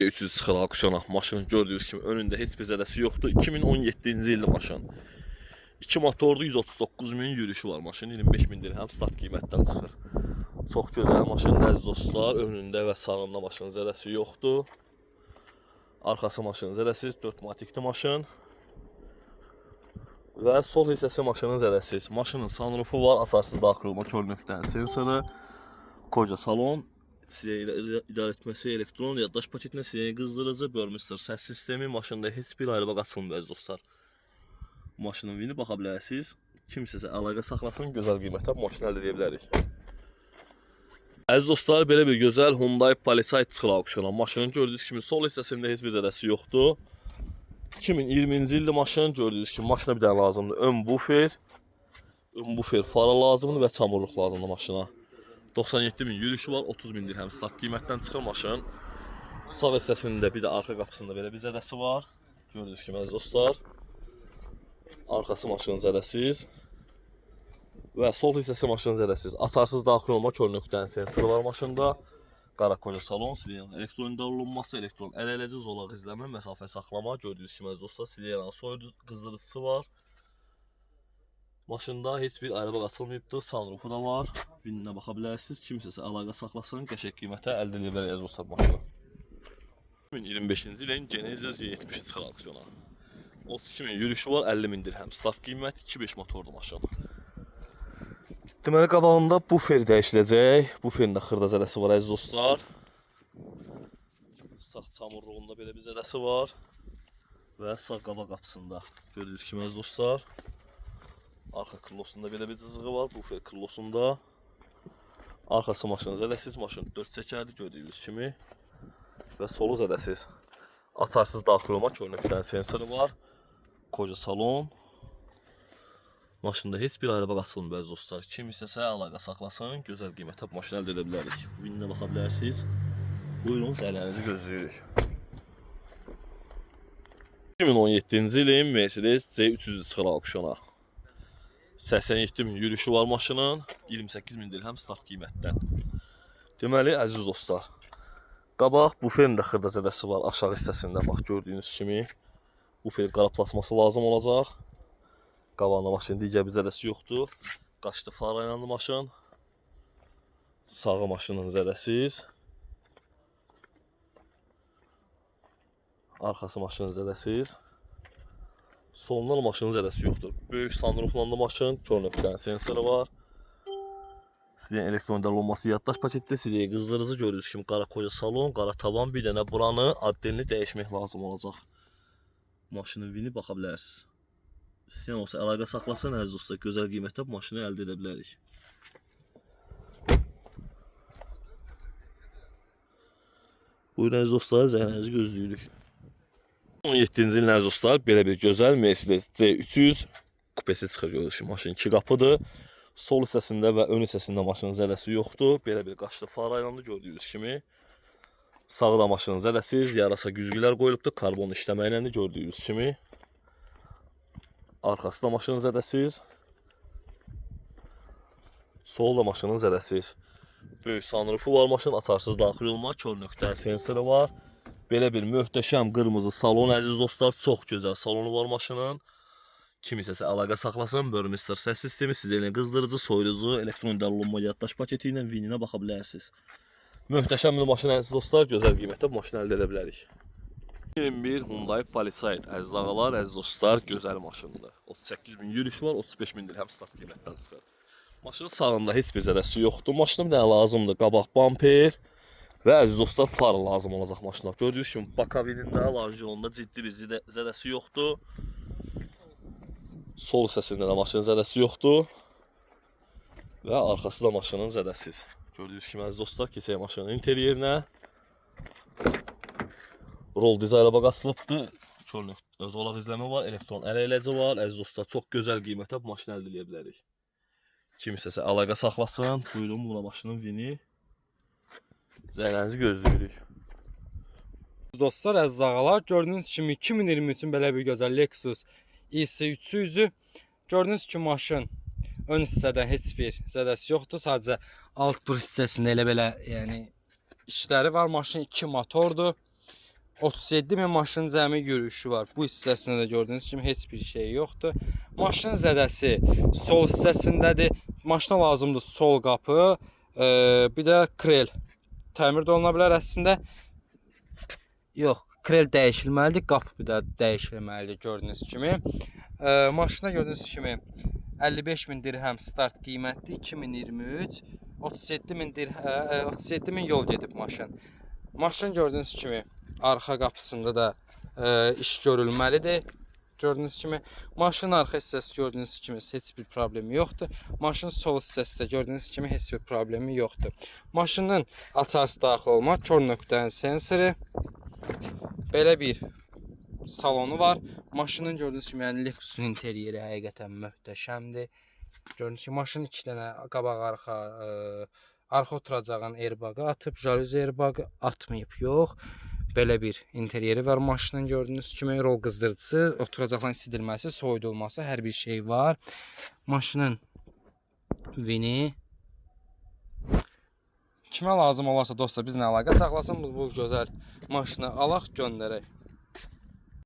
300 çıxır auksyona. Maşının gördüyünüz kimi önündə heç bir zədəsi yoxdur. 2017-ci illi maşın. 2 motorlu 139 min yürüyüşü var maşının. 25 min dirhəm start qiymətdən çıxır. Çox gözəl maşındır əziz dostlar. Önündə və sağında maşının zədəsi yoxdur. Arxası maşının zədəsiz, 4 matikli maşın. Və sol hissəsi maşının zədəsiz. Maşının sunroofu var, açarsız daxil olma kör nöqtənin sensoru, koca salon, siren idarə etməsi, elektron yaddaş paketinə siren qızdırıcı, Burmester səs sistemi, maşında heç bir airbag açılmır əziz dostlar. Maşının vini baxa bilərsiniz. Kimsəsə əlaqə saxlasın, gözəl qiymətə bu maşını əldə edə bilərik. Əziz dostlar, belə bir gözəl Hyundai Palisade çıxır auksyona. Maşının gördüyünüz kimi sol hissəsində heç bir zədəsi yoxdur. 2020-ci ildə maşın gördüyünüz kimi maşına bir dənə lazımdır. Ön bufer, ön bufer fara lazımdır və çamurluq lazımdır maşına. 97 min yürüyüşü var, 30 min dirhəm start qiymətdən çıxır maşın. Sağ hissəsində bir də arxa qapısında belə bir zədəsi var. Gördüyünüz kimi əziz dostlar. Arxası maşının zədəsiz. Və sol hissəsi maşının zədəsiz. Açarsız daxil olma kör nöqtənin sensoru var maşında. Qara koca salon, siren elektron idarə olunması, elektron əl ələci, zolaq izləmə, məsafə saxlama. Gördüyünüz kimi əziz dostlar, siren soyudu qızdırıcısı var. Maşında heç bir airbag açılmayıbdır, sunroofu da var. Vininə baxa bilərsiniz. Kimsəsə əlaqə saxlasın, qəşəng qiymətə əldə edə bilərik əziz dostlar maşını. 2025-ci ilin Genesis G70 çıxır auksyona. 32 min yürüyüşü var, 50 min dirhəm start qiymət, 2.5 motorlu maşın. Deməli qabağında bufer dəyişiləcək. Buferin də xırda zədəsi var əziz dostlar. Sağ çamurluğunda belə bir zədəsi var. Və sağ qabaq qapısında gördüyünüz kimi əziz dostlar. Arxa krılosunda belə bir cızığı var, bufer krılosunda. Arxası maşının zədəsiz, maşın 4 çəkərli gördüyünüz kimi. Və solu zədəsiz. Açarsız daxil olma kör nöqtənin sensoru var. Koca salon. Maşında heç bir airbag açılmır əziz dostlar. Kim istəsə əlaqə saxlasın, gözəl qiymətə bu maşını əldə edə bilərik. Vininə baxa bilərsiniz. Buyurun, zərərinizi gözləyirik. 2017-ci ilin Mercedes C300 çıxır auksyona. 87 min yürüyüşü var maşının, 28 min dirhəm start qiymətdən. Deməli, əziz dostlar, qabaq buferin də xırda zədəsi var aşağı hissəsində, bax gördüyünüz kimi. Bufer qara plasması lazım olacaq. Qabağında maşının digər bir zədəsi yoxdur. Qaçdı fara ilə maşın. Sağı maşının zədəsiz. Arxası maşının zədəsiz. Solundan maşının zədəsi yoxdur. Böyük sunroofla da maşın, kör nöqtənin sensoru var. Siren elektron idarə olunması yaddaş paketdə, siren qızdırıcı gördüyünüz kimi qara koca salon, qara tavan, bir dənə buranı addelini dəyişmək lazım olacaq. Maşının vini baxa bilərsiniz. İstəyən olsa əlaqə saxlasın əziz dostlar, gözəl qiymətə bu maşını əldə edə bilərik. Buyurun əziz dostlar, zəhərinizi gözləyirik. 17-ci ilin əziz dostlar, belə bir gözəl Mercedes C300 kupesi çıxır görürsünüz ki, maşın 2 qapıdır. Sol hissəsində və ön hissəsində maşının zədəsi yoxdur. Belə bir qaşlı fara ilə gördüyünüz kimi. Sağda maşının zədəsiz, yarasa güzgülər qoyulubdur, karbon işləmə ilə gördüyünüz kimi. Arxası da maşının zədəsiz. Sol da maşının zədəsiz. Böyük sunroofu var maşın, açarsız daxil olma, kör nöqtənin sensoru var. Belə bir möhtəşəm qırmızı salon əziz dostlar, çox gözəl salonu var maşının. Kim istəsə əlaqə saxlasın, Burmester səs sistemi, sirenə qızdırıcı, soyuducu, elektron idarə olunma yaddaş paketi ilə vininə baxa bilərsiniz. Möhtəşəm bir maşın əziz dostlar, gözəl qiymətə bu maşını əldə edə bilərik. 21 Hyundai Palisade əziz ağalar, əziz dostlar, gözəl maşındır. 38 min yürüyüşü var, 35 min dirhəm start qiymətdən çıxır. Maşının sağında heç bir zədəsi yoxdur. Maşına bir dənə lazımdır qabaq bamper və əziz dostlar far lazım olacaq maşına. Gördüyünüz kimi Bakavinində, Langeronda ciddi bir zədəsi yoxdur. Sol hissəsində də maşının zədəsi yoxdur. Və arxası da maşının zədəsiz. Gördüyünüz kimi əziz dostlar, keçək maşının interyerinə. Roll diz airbag asılıbdır. Kör nöqtə zolaq izləmə var, elektron əl əyləci var. Əziz dostlar, çox gözəl qiymətə bu maşını əldə edə bilərik. Kim istəsə əlaqə saxlasın. Buyurun buna maşının vini. Zərərinizi gözləyirik. Dostlar, əziz ağalar, gördüyünüz kimi 2023-ün belə bir gözəl Lexus ES300-ü. Gördüyünüz kimi maşın ön hissədən heç bir zədəsi yoxdur. Sadəcə alt bur hissəsində elə belə, yəni işləri var. Maşın 2 motordur. 37 min maşın cəmi yürüyüşü var. Bu hissəsində də gördüyünüz kimi heç bir şey yoxdur. Maşın zədəsi sol hissəsindədir. Maşına lazımdır sol qapı, bir də krel. Təmir də oluna bilər əslində. Yox, krel dəyişilməlidir, qapı bir də dəyişilməlidir gördüyünüz kimi. Maşına gördüyünüz kimi 55 min dirhəm start qiymətli 2023 37 min dirhəm 37 min yol gedib maşın. Maşın gördüyünüz kimi arxa qapısında da iş görülməlidir. Gördüyünüz kimi maşının arxa hissəsi gördüyünüz kimi heç bir problemi yoxdur. Maşının sol hissəsi də gördüyünüz kimi heç bir problemi yoxdur. Maşının açarsız daxil olma kör nöqtənin sensoru belə bir salonu var. Maşının gördüyünüz kimi yəni Lexus-un interyeri həqiqətən möhtəşəmdir. Gördüyünüz kimi maşın 2 dənə qabaq arxa arxa oturacağın airbagı atıb, jalüzi airbagı atmayıb, yox. Belə bir interyeri var maşının gördüyünüz kimi rol qızdırıcısı, oturacaqların isidilməsi, soyudulması, hər bir şey var. Maşının vini kimə lazım olarsa dostlar bizlə əlaqə saxlasın. Bu gözəl maşını alaq, göndərək.